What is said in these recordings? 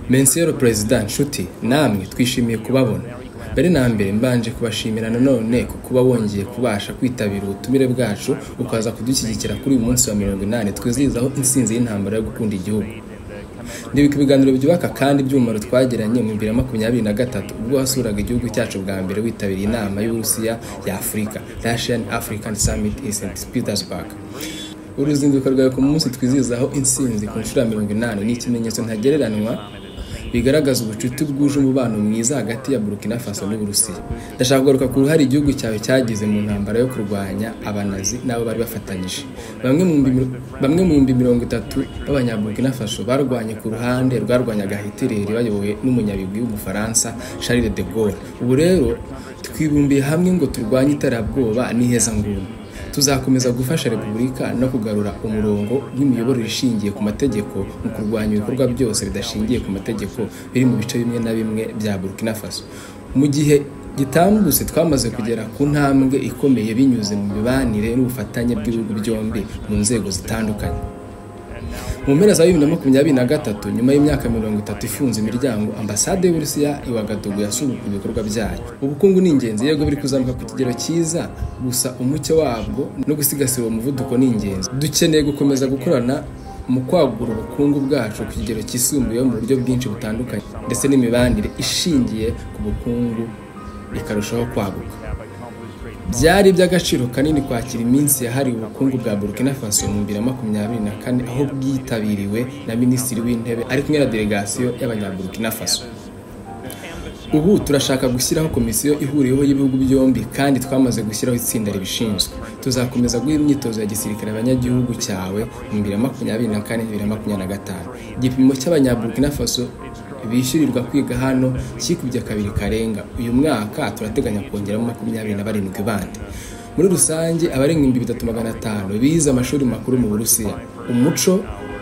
Monsieur le Président, nshuti namwe, twishimiye kubabona. Mbere na mbere mbanje kubashimira nanone ku kuba wongeye kubasha kwitabira ubutumire bwacu, ukaza kudushyigikira kuri uyu munsi wa 80 twizihizaho intsinzi y'intambara yo gukunda igihugu. Ndibuka ibiganiro byubaka kandi by'umumaro twagiranye mu 2023 ubwo wasuraga igihugu cyacu bwa mbere, witabiriye inama y'Uburusiya ya Afurika, Russian African Summit in St Petersburg. Uruzinduko rwawe ku munsi twizihizaho intsinzi ku nshuro ya 80 ni ikimenyetso ntagereranywa bigaragaza ubucuti bwuje umubano mwiza hagati ya Burkina Faso n'Uburusiya. Ndashaka kugaruka ku ruhare igihugu cyawe cyagize mu ntambara yo kurwanya Abanazi n'abo bari bafatanyije. Bamwe mu 30,000 b'Abanyaburkina Faso barwanye ku ruhande rwarwanyaga Hitler bayobowe n'umunyabigwi w'Umufaransa Charles de Gaulle. Ubu rero twibumbiye hamwe ngo turwanye iterabwoba n'ihezanguni. Tuzakomeza gufasha Repubulika no kugarura umurongo w'imiyoborere ishingiye ku mategeko mu kurwanya ibikorwa byose bidashingiye ku mategeko biri mu bice bimwe na bimwe bya Burkina Faso. Mu gihe gitambutse twamaze kugera ku ntambwe ikomeye binyuze mu mibanire n'ubufatanye bw'ibihugu byombi mu nzego zitandukanye. Mu mpera za 2023, nyuma y'imyaka 30 ifunze imiryango, ambasade y'Uburusiya i Ouagadougou yasubukuye ibikorwa byayo. Ubukungu ni ingenzi, yego, buri kuzamuka ku kigero cyiza, gusa umucyo wabwo no gusigasira uwo muvuduko ni ingenzi. Dukeneye gukomeza gukorana mu kwagura ubukungu bwacu ku kigero cyisumbuyeho mu buryo bwinshi butandukanye, ndetse n'imibanire ishingiye ku bukungu ikarushaho kwaguka. Byari iby'agaciro kanini kwakira iminsi yahariwe ubukungu bwa Burkina Faso mu 2024, aho bwitabiriwe na Minisitiri w'Intebe ari kumwe na delegasiyo y'Abanyaburkina Faso. Ubu turashaka gushyiraho komisiyo ihuriweho y'ibihugu byombi kandi twamaze gushyiraho itsinda ribishinzwe. Tuzakomeza guha imyitozo ya gisirikare abanyagihugu cyawe mu 2024 2025. Igipimo cy'Abanyaburkina Faso bishyurirwa kwiga hano kikubye kabiri karenga. Uyu mwaka turateganya kongeramo 27 bandi. Muri rusange abarenga 3500 bize amashuri makuru mu Burusiya. Umuco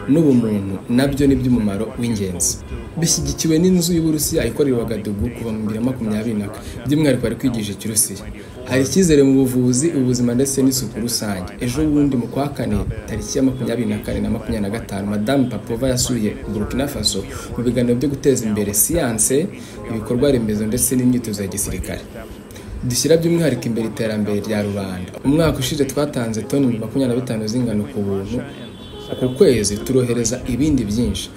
n'ubumuntu nabyo ni iby'umumaro w'ingenzi. Bishyigikiwe n'inzu y'Uburusiya ikorera Ouagadougou kuva mu 2024, by'umwihariko bari kwigisha Ikirusiya. Hari icyizere mu buvuzi, ubuzima ndetse n'isuku rusange. Ejo bundi mu kwa kane, tariki ya 24 na 25, Madame Popova yasuye Burkina Faso mu biganiro byo guteza imbere siyanse, ibikorwa remezo ndetse n'imyitozo ya gisirikare. Dushyira by'umwihariko imbere iterambere rya rubanda. Umwaka ushize twatanze toni 25 z'ingano ku buntu. Uku kwezi turohereza ibindi byinshi.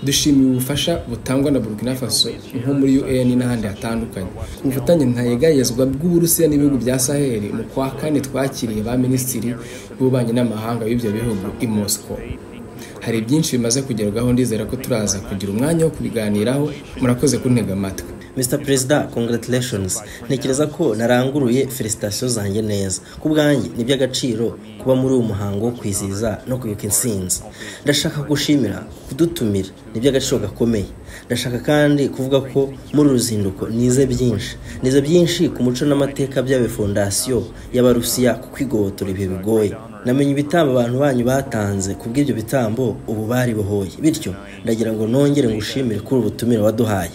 Dushimiye ubufasha butangwa na Burkina Faso nko muri UN n'ahandi hatandukanye. Ku bufatanye ntayegayezwa bw'Uburusiya n'ibihugu bya Sahel, mu kwa kane twakiriye ba minisitiri b'ububanyi n'amahanga b'ibyo bihugu i Moscow. Hari byinshi bimaze kugerwaho, ndizera ko turaza kugira umwanya wo kubiganiraho. Murakoze kuntega amatwi. Mr President, congratulations. Ntekereza ko naranguruye félicitations zanjye neza. Ku bwanjye ni iby'agaciro kuba muri uyu muhango wo kwizihiza no kwibuka intsinzi. Ndashaka gushimira kudutumira, ni iby'agaciro gakomeye. Ndashaka kandi kuvuga ko muri uru ruzinduko nize byinshi. Nize byinshi ku muco n'amateka byabe fondation y'Abarusiya ku kwigobotora ibihe bigoye. Namenye ibitambo abantu banyu batanze, kubw'ibyo bitambo ubu baribohoye. Bityo ndagira ngo nongere ngushimire kuri ubu butumire waduhaye.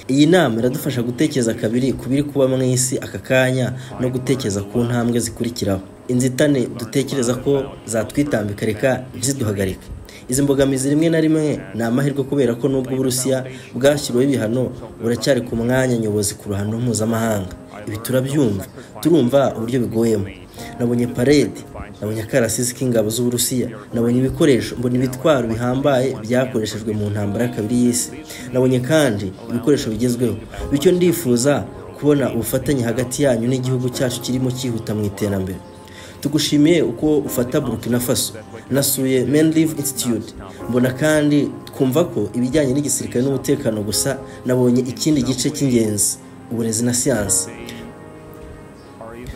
Iyi nama iradufasha gutekereza kabiri ku biri kuba mu isi aka kanya no gutekereza ku ntambwe zikurikiraho. Inzitane dutekereza ko zatwitambika, reka ntiziduhagarike. Izi mbogamizi rimwe na rimwe ni amahirwe, kubera ko nubwo Uburusiya bwashyiriweho ibihano, buracyari ku mwanya nyobozi ku ruhando mpuzamahanga. Ibi turabyumva, turumva uburyo bigoyemo. Nabonye parade, nabonye akarasisi k'ingabo z'Uburusiya, nabonye ibikoresho, mbona ibitwaro bihambaye byakoreshejwe mu ntambara ya kabiri y'isi. Nabonye kandi ibikoresho bigezweho. Bityo ndifuza kubona ubufatanye hagati yanyu n'igihugu cyacu kirimo cyihuta mu iterambere. Tugushimiye uko ufata Burkina Faso. Nasuye Menlive Institute, mbona kandi twumva ko ibijyanye n'igisirikare n'umutekano gusa, nabonye ikindi gice cy'ingenzi, uburezi na siyansi.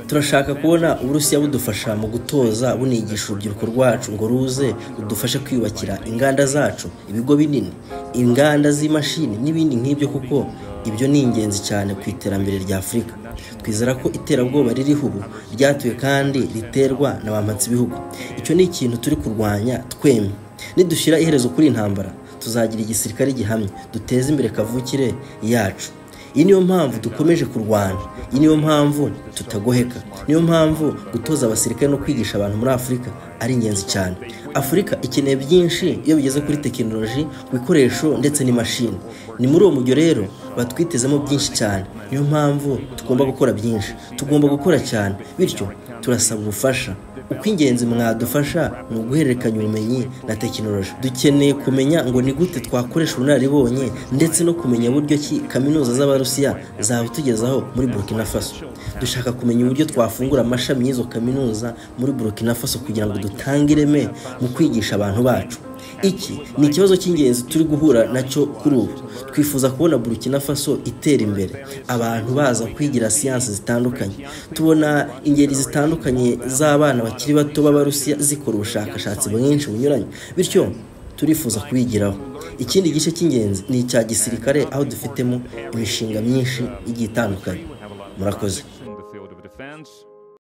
Turashaka kubona Uburusiya budufasha mu gutoza, bunigisha urubyiruko rwacu ngo ruze rudufashe kwiyubakira inganda zacu, ibigo binini, inganda z'imashini n'ibindi nk'ibyo, kuko ibyo ni ingenzi cyane ku iterambere rya Afurika. Twizera ko iterabwoba ririho ubu ryatuye kandi riterwa na ba mpatsibihugu. Icyo ni ikintu turi kurwanya twemye. Nidushyira iherezo kuri iyi ntambara, tuzagira igisirikare gihamye, duteze imbere kavukire yacu. Iyi niyo mpamvu dukomeje kurwana, iyi niyo mpamvu tutagoheka, niyo mpamvu gutoza abasirikare no kwigisha abantu muri Afurika ari ingenzi cyane. Afurika ikeneye byinshi iyo bigeze kuri tekinoloji, ku bikoresho ndetse n'imashini. Ni muri uwo mujyo rero batwitezemo byinshi cyane, niyo mpamvu tugomba gukora byinshi, tugomba gukora cyane, bityo turasaba ubufasha. Uko ingenzi mwadufasha ni uguhererekanya ubumenyi na tekinoloji. Dukeneye kumenya ngo ni gute twakoresha ubunararibonye ndetse no kumenya buryo ki kaminuza z'Abarusiya zabitugezaho muri Burkina Faso. Dushaka kumenya uburyo twafungura amashami y'izo kaminuza muri Burkina Faso kugira ngo dutange ireme mu kwigisha abantu bacu. Iki ni ikibazo cy'ingenzi turi guhura nacyo kuri ubu. Twifuza kubona Burkina Faso itera imbere, abantu baza kwigira siyansi zitandukanye. Tubona ingeri zitandukanye z'abana bakiri bato b'Abarusiya zikora ubushakashatsi bwinshi bunyuranye, bityo turifuza kubigiraho. Ikindi gice cy'ingenzi ni icya gisirikare, aho dufitemo imishinga myinshi igiye itandukanye. Murakoze. In the field of defense.